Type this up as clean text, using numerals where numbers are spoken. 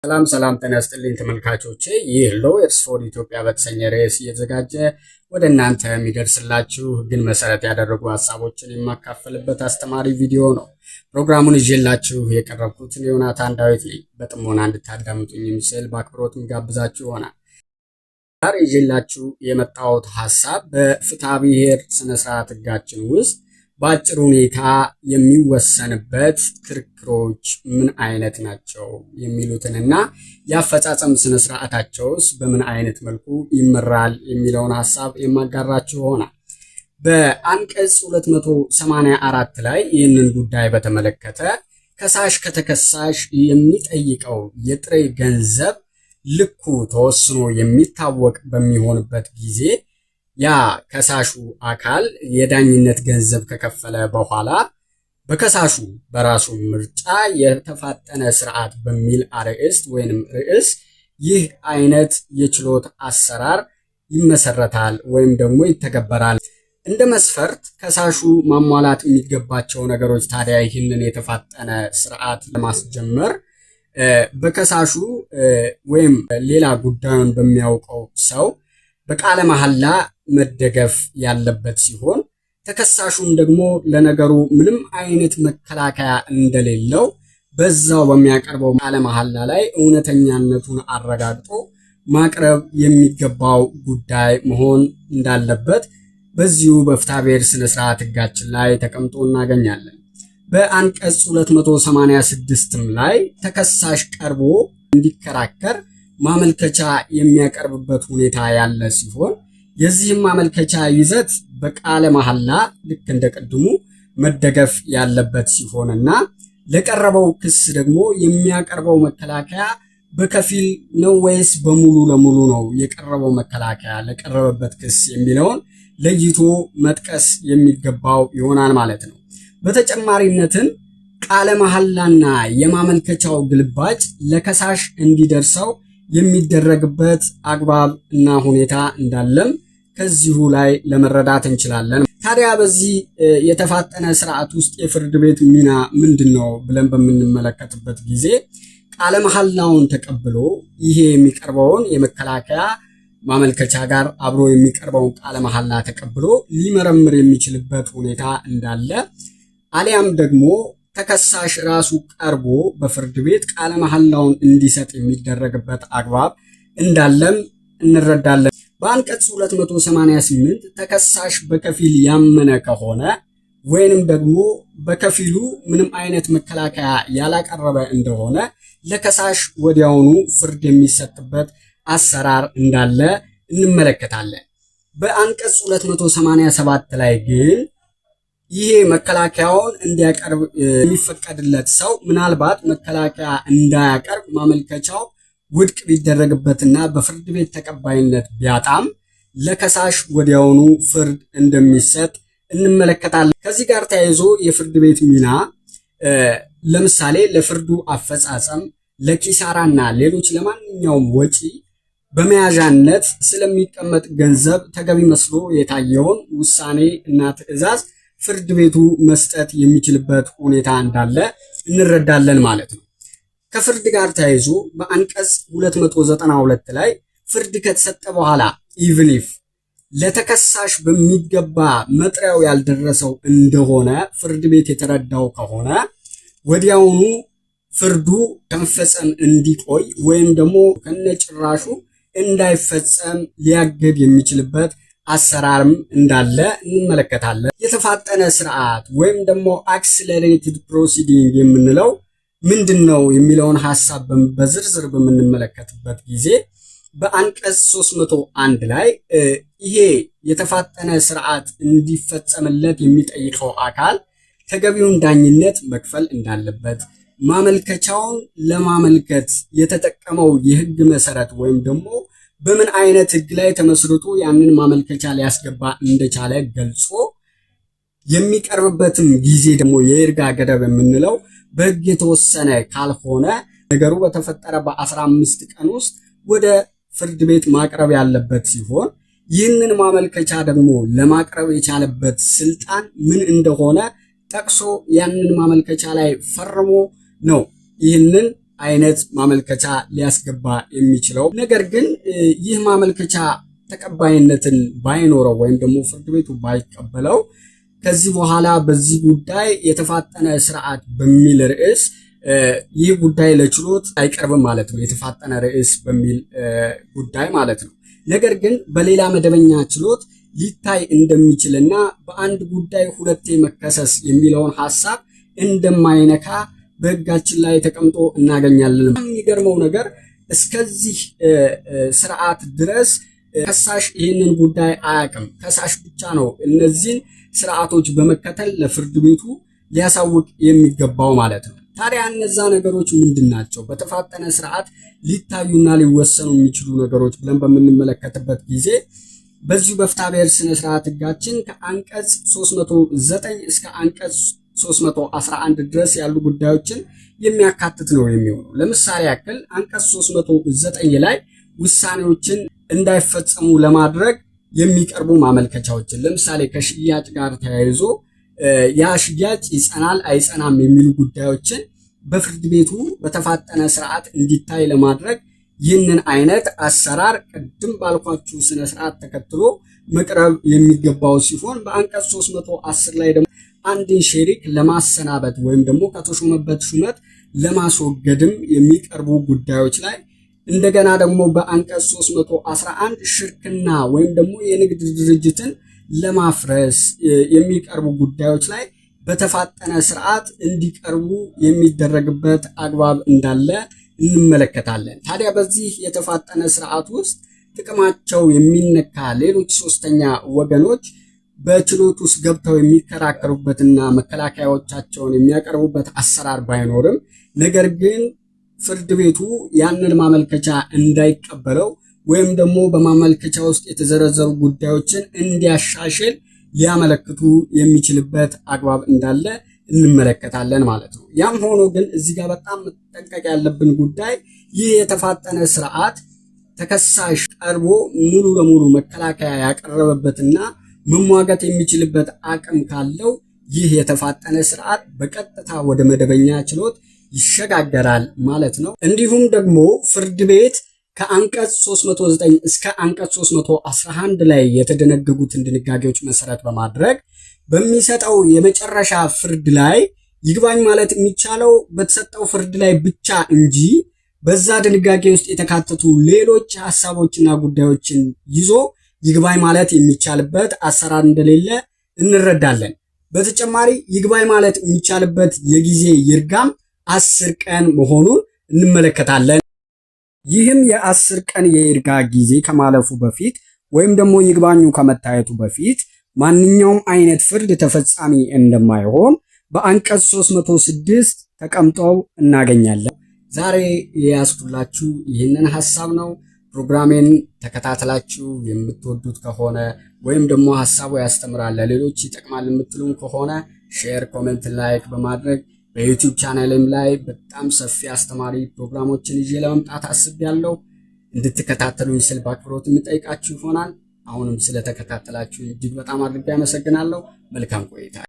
ሰላም ሰላም፣ ጤና ይስጥልኝ ተመልካቾቼ። ይህ Lawyers for Ethiopia በተሰኘ ርዕስ እየተዘጋጀ ወደ እናንተ የሚደርስላችሁ ሕግን መሰረት ያደረጉ ሀሳቦችን የማካፈልበት አስተማሪ ቪዲዮ ነው። ፕሮግራሙን ይዤላችሁ የቀረብኩት ዮናታን ዳዊት ነኝ። በጥሞና እንድታዳምጡኝም ስል በአክብሮት ጋብዛችሁ ይሆናል። ዛሬ ይዤላችሁ የመጣሁት ሀሳብ በፍትሐ ብሔር ስነስርዓት ሕጋችን ውስጥ በአጭር ሁኔታ የሚወሰንበት ክርክሮች ምን አይነት ናቸው የሚሉትንና የአፈጻጸም ስነስርዓታቸውስ በምን አይነት መልኩ ይመራል የሚለውን ሀሳብ የማጋራችሁ ይሆናል። በአንቀጽ 284 ላይ ይህንን ጉዳይ በተመለከተ ከሳሽ ከተከሳሽ የሚጠይቀው የጥሬ ገንዘብ ልኩ ተወስኖ የሚታወቅ በሚሆንበት ጊዜ፣ ያ ከሳሹ አካል የዳኝነት ገንዘብ ከከፈለ በኋላ በከሳሹ በራሱ ምርጫ የተፋጠነ ስርዓት በሚል አርዕስት ወይንም ርዕስ ይህ አይነት የችሎት አሰራር ይመሰረታል ወይም ደግሞ ይተገበራል። እንደ መስፈርት ከሳሹ ማሟላት የሚገባቸው ነገሮች ታዲያ ይህንን የተፋጠነ ስርዓት ለማስጀመር በከሳሹ ወይም ሌላ ጉዳዩን በሚያውቀው ሰው በቃለ መሐላ መደገፍ ያለበት ሲሆን፣ ተከሳሹም ደግሞ ለነገሩ ምንም አይነት መከላከያ እንደሌለው በዛው በሚያቀርበው ቃለ መሐላ ላይ እውነተኛነቱን አረጋግጦ ማቅረብ የሚገባው ጉዳይ መሆን እንዳለበት በዚሁ በፍትሐብሔር ስነስርዓት ሕጋችን ላይ ተቀምጦ እናገኛለን። በአንቀጽ 286ም ላይ ተከሳሽ ቀርቦ እንዲከራከር ማመልከቻ የሚያቀርብበት ሁኔታ ያለ ሲሆን፣ የዚህም ማመልከቻ ይዘት በቃለ መሐላ ልክ እንደ ቅድሙ መደገፍ ያለበት ሲሆንና ለቀረበው ክስ ደግሞ የሚያቀርበው መከላከያ በከፊል ነው ወይስ በሙሉ ለሙሉ ነው የቀረበው መከላከያ ለቀረበበት ክስ የሚለውን ለይቶ መጥቀስ የሚገባው ይሆናል ማለት ነው። በተጨማሪነትም ቃለ መሐላና የማመልከቻው ግልባጭ ለከሳሽ እንዲደርሰው የሚደረግበት አግባብ እና ሁኔታ እንዳለም ከዚሁ ላይ ለመረዳት እንችላለን። ታዲያ በዚህ የተፋጠነ ስርዓት ውስጥ የፍርድ ቤት ሚና ምንድን ነው ብለን በምንመለከትበት ጊዜ፣ ቃለ መሐላውን ተቀብሎ ይሄ የሚቀርበውን የመከላከያ ማመልከቻ ጋር አብሮ የሚቀርበውን ቃለ መሐላ ተቀብሎ ሊመረምር የሚችልበት ሁኔታ እንዳለ፣ አሊያም ደግሞ ተከሳሽ ራሱ ቀርቦ በፍርድ ቤት ቃለ መሐላውን እንዲሰጥ የሚደረግበት አግባብ እንዳለም እንረዳለን። በአንቀጽ 288 ተከሳሽ በከፊል ያመነ ከሆነ ወይንም ደግሞ በከፊሉ ምንም አይነት መከላከያ ያላቀረበ እንደሆነ ለከሳሽ ወዲያውኑ ፍርድ የሚሰጥበት አሰራር እንዳለ እንመለከታለን። በአንቀጽ 287 ላይ ግን ይሄ መከላከያውን እንዲያቀርብ የሚፈቀድለት ሰው ምናልባት መከላከያ እንዳያቀርብ ማመልከቻው ውድቅ ቢደረግበትና በፍርድ ቤት ተቀባይነት ቢያጣም ለከሳሽ ወዲያውኑ ፍርድ እንደሚሰጥ እንመለከታለን። ከዚህ ጋር ተያይዞ የፍርድ ቤት ሚና ለምሳሌ ለፍርዱ አፈጻጸም፣ ለኪሳራና ሌሎች ለማንኛውም ወጪ በመያዣነት ስለሚቀመጥ ገንዘብ ተገቢ መስሎ የታየውን ውሳኔ እና ትዕዛዝ ፍርድ ቤቱ መስጠት የሚችልበት ሁኔታ እንዳለ እንረዳለን ማለት ነው። ከፍርድ ጋር ተያይዞ በአንቀጽ 292 ላይ ፍርድ ከተሰጠ በኋላ even if ለተከሳሽ በሚገባ መጥሪያው ያልደረሰው እንደሆነ ፍርድ ቤት የተረዳው ከሆነ ወዲያውኑ ፍርዱ ከመፈጸም እንዲቆይ ወይም ደግሞ ከነጭራሹ እንዳይፈጸም ሊያግድ የሚችልበት አሰራርም እንዳለ እንመለከታለን። የተፋጠነ ስርዓት ወይም ደግሞ accelerated proceeding የምንለው ምንድን ነው የሚለውን ሀሳብ በዝርዝር በምንመለከትበት ጊዜ፣ በአንቀጽ 301 ላይ ይሄ የተፋጠነ ስርዓት እንዲፈጸምለት የሚጠይቀው አካል ተገቢውን ዳኝነት መክፈል እንዳለበት፣ ማመልከቻውን ለማመልከት የተጠቀመው የህግ መሰረት ወይም ደግሞ በምን አይነት ህግ ላይ ተመስርቶ ያንን ማመልከቻ ሊያስገባ እንደቻለ ገልጾ፣ የሚቀርብበትም ጊዜ ደግሞ የይርጋ ገደብ የምንለው በህግ የተወሰነ ካልሆነ ነገሩ በተፈጠረ በ15 ቀን ውስጥ ወደ ፍርድ ቤት ማቅረብ ያለበት ሲሆን፣ ይህንን ማመልከቻ ደግሞ ለማቅረብ የቻለበት ስልጣን ምን እንደሆነ ጠቅሶ ያንን ማመልከቻ ላይ ፈርሞ ነው ይህንን አይነት ማመልከቻ ሊያስገባ የሚችለው። ነገር ግን ይህ ማመልከቻ ተቀባይነትን ባይኖረው ወይም ደግሞ ፍርድ ቤቱ ባይቀበለው ከዚህ በኋላ በዚህ ጉዳይ የተፋጠነ ስርዓት በሚል ርዕስ ይህ ጉዳይ ለችሎት አይቀርብም ማለት ነው። የተፋጠነ ርዕስ በሚል ጉዳይ ማለት ነው። ነገር ግን በሌላ መደበኛ ችሎት ሊታይ እንደሚችልና በአንድ ጉዳይ ሁለቴ መከሰስ የሚለውን ሀሳብ እንደማይነካ በሕጋችን ላይ ተቀምጦ እናገኛለን። የሚገርመው ነገር እስከዚህ ስርዓት ድረስ ከሳሽ ይህንን ጉዳይ አያውቅም። ከሳሽ ብቻ ነው እነዚህን ስርዓቶች በመከተል ለፍርድ ቤቱ ሊያሳውቅ የሚገባው ማለት ነው። ታዲያ እነዛ ነገሮች ምንድን ናቸው? በተፋጠነ ስርዓት ሊታዩና ሊወሰኑ የሚችሉ ነገሮች ብለን በምንመለከትበት ጊዜ በዚሁ በፍትሐብሔር ስነ ስርዓት ሕጋችን ከአንቀጽ 309 እስከ አንቀጽ 311 ድረስ ያሉ ጉዳዮችን የሚያካትት ነው የሚሆነው። ለምሳሌ ያክል አንቀጽ 309 ላይ ውሳኔዎችን እንዳይፈጸሙ ለማድረግ የሚቀርቡ ማመልከቻዎችን፣ ለምሳሌ ከሽያጭ ጋር ተያይዞ ያ ሽያጭ ይጸናል አይጸናም የሚሉ ጉዳዮችን በፍርድ ቤቱ በተፋጠነ ስርዓት እንዲታይ ለማድረግ ይህንን አይነት አሰራር ቅድም ባልኳችሁ ስነ ስርዓት ተከትሎ መቅረብ የሚገባው ሲሆን፣ በአንቀጽ 310 ላይ ደግሞ አንድን ሸሪክ ለማሰናበት ወይም ደግሞ ከተሾመበት ሹመት ለማስወገድም የሚቀርቡ ጉዳዮች ላይ፣ እንደገና ደግሞ በአንቀጽ 311 ሽርክና ወይም ደግሞ የንግድ ድርጅትን ለማፍረስ የሚቀርቡ ጉዳዮች ላይ በተፋጠነ ስርዓት እንዲቀርቡ የሚደረግበት አግባብ እንዳለ እንመለከታለን። ታዲያ በዚህ የተፋጠነ ስርዓት ውስጥ ጥቅማቸው የሚነካ ሌሎች ሶስተኛ ወገኖች በችሎት ውስጥ ገብተው የሚከራከሩበትና መከላከያዎቻቸውን የሚያቀርቡበት አሰራር ባይኖርም፣ ነገር ግን ፍርድ ቤቱ ያንን ማመልከቻ እንዳይቀበለው ወይም ደግሞ በማመልከቻ ውስጥ የተዘረዘሩ ጉዳዮችን እንዲያሻሽል ሊያመለክቱ የሚችልበት አግባብ እንዳለ እንመለከታለን ማለት ነው። ያም ሆኖ ግን እዚህ ጋር በጣም መጠንቀቅ ያለብን ጉዳይ ይህ የተፋጠነ ስርዓት ተከሳሽ ቀርቦ ሙሉ ለሙሉ መከላከያ ያቀረበበትና መሟገት የሚችልበት አቅም ካለው ይህ የተፋጠነ ስርዓት በቀጥታ ወደ መደበኛ ችሎት ይሸጋገራል ማለት ነው። እንዲሁም ደግሞ ፍርድ ቤት ከአንቀጽ 309 እስከ አንቀጽ 311 ላይ የተደነገጉትን ድንጋጌዎች መሰረት በማድረግ በሚሰጠው የመጨረሻ ፍርድ ላይ ይግባኝ ማለት የሚቻለው በተሰጠው ፍርድ ላይ ብቻ እንጂ በዛ ድንጋጌ ውስጥ የተካተቱ ሌሎች ሀሳቦችና ጉዳዮችን ይዞ ይግባኝ ማለት የሚቻልበት አሰራር እንደሌለ እንረዳለን። በተጨማሪ ይግባኝ ማለት የሚቻልበት የጊዜ ይርጋም 10 ቀን መሆኑን እንመለከታለን። ይህም የ10 ቀን የይርጋ ጊዜ ከማለፉ በፊት ወይም ደግሞ ይግባኙ ከመታየቱ በፊት ማንኛውም አይነት ፍርድ ተፈጻሚ እንደማይሆን በአንቀጽ 306 ተቀምጠው እናገኛለን። ዛሬ የያዝኩላችሁ ይህንን ሀሳብ ነው። ፕሮግራሜን ተከታትላችሁ የምትወዱት ከሆነ ወይም ደግሞ ሀሳቡ ያስተምራል፣ ለሌሎች ይጠቅማል የምትሉም ከሆነ share፣ comment፣ like በማድረግ በ YouTube ቻናልም ላይ በጣም ሰፊ አስተማሪ ፕሮግራሞችን ይዤ ለመምጣት አስቤያለሁ። እንድትከታተሉኝ ስል በአክብሮት የምጠይቃችሁ ይሆናል። አሁንም ስለተከታተላችሁ እጅግ በጣም አድርጌ አመሰግናለሁ። መልካም ቆይታ።